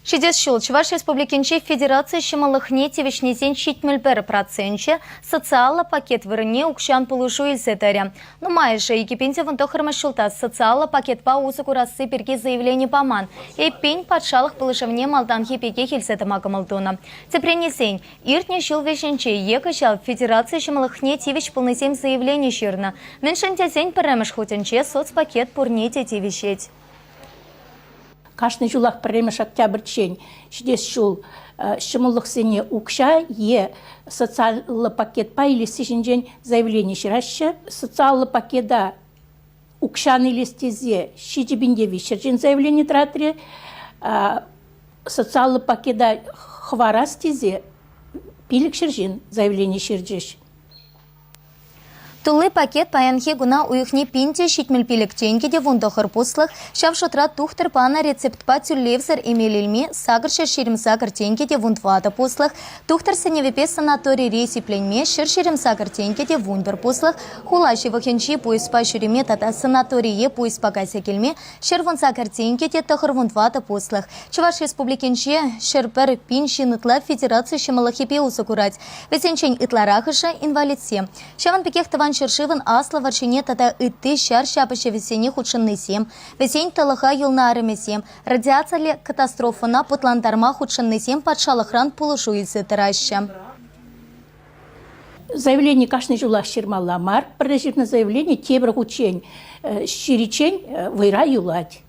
Ҫитес ҫул Чӑваш Республикинчи федераци ҫӑмӑллӑхне тивӗҫнисен 71 проценчӗ социаллӑ пакет вырӑнне укҫан пулӑшу илсе тӑрӗ. Нумайӑшӗ 2019 ҫулта социаллӑ пакетпа усӑ курасси пирки заявлени паман. Эппин, патшалӑх пулӑшӑвне малтанхи пекех илсе тӑма кӑмӑл тунӑ. Тӗпрен илсен, иртнӗ ҫул вӗҫӗнче е кӑҫал федераци ҫӑмӑллӑхне тивӗҫ пулнисем заявлени ҫырнӑ. Мӗншӗн тесен пӗрремӗш хутӗнче соцпакет пурне те тивӗҫет. Кашни ҫулах пӗрремӗш октябрьччен ҫитес ҫул ҫӑмӑллӑхсене укҫа е социаллӑ пакетпа илесси ҫинчен заявлени ҫыраҫҫӗ. Социаллӑ пакета укҫан илес тесе 7300 ҫын заявлени тӑратрӗ. Социаллӑ пакета хӑварас тесе 500 ҫын заявлени ҫырчӗҫ. Тулли пакет паянхи куна уйӑхне 1075 тенкӗ те 19 пуслӑх, ҫав шутра тухтӑр панӑ рецептпа тӳлевсӗр эмел илме 828 тенкӗ те 14 пуслӑх, тухтӑр сӗнӗвӗпе санаторире сипленме 128 тенкӗ те 11 пуслӑх, хула ҫывӑхӗнчи пуйӑспа ҫӳреме тата санаторие пуйӑспа кайса килме 118 тенкӗ те 94 пуслӑх. Чӑваш Республикинче 101 пин ҫын ытла федераци ҫӑмӑллӑхӗпе усӑ курать. Вӗсенчен ытларахӑшӗ инвалидсем. Ҫавӑн пекех Тӑван ҫӗршывӑн Аслӑ вӑрҫине тата ытти ҫар ҫапӑҫӑвӗсене хутшӑннисем, вӗсен тӑлӑха юлнӑ арӑмӗсем, радиациллӗ катастрофӑна путлантарма хутшӑннисем патшалӑхран пулӑшу илсе тӑраҫҫӗ. Заявлени кашни ҫулах ҫырмалла мар. Пӗрре ҫырнӑ заявлени тепӗр хутчен ҫыриччен вӑйра юлать.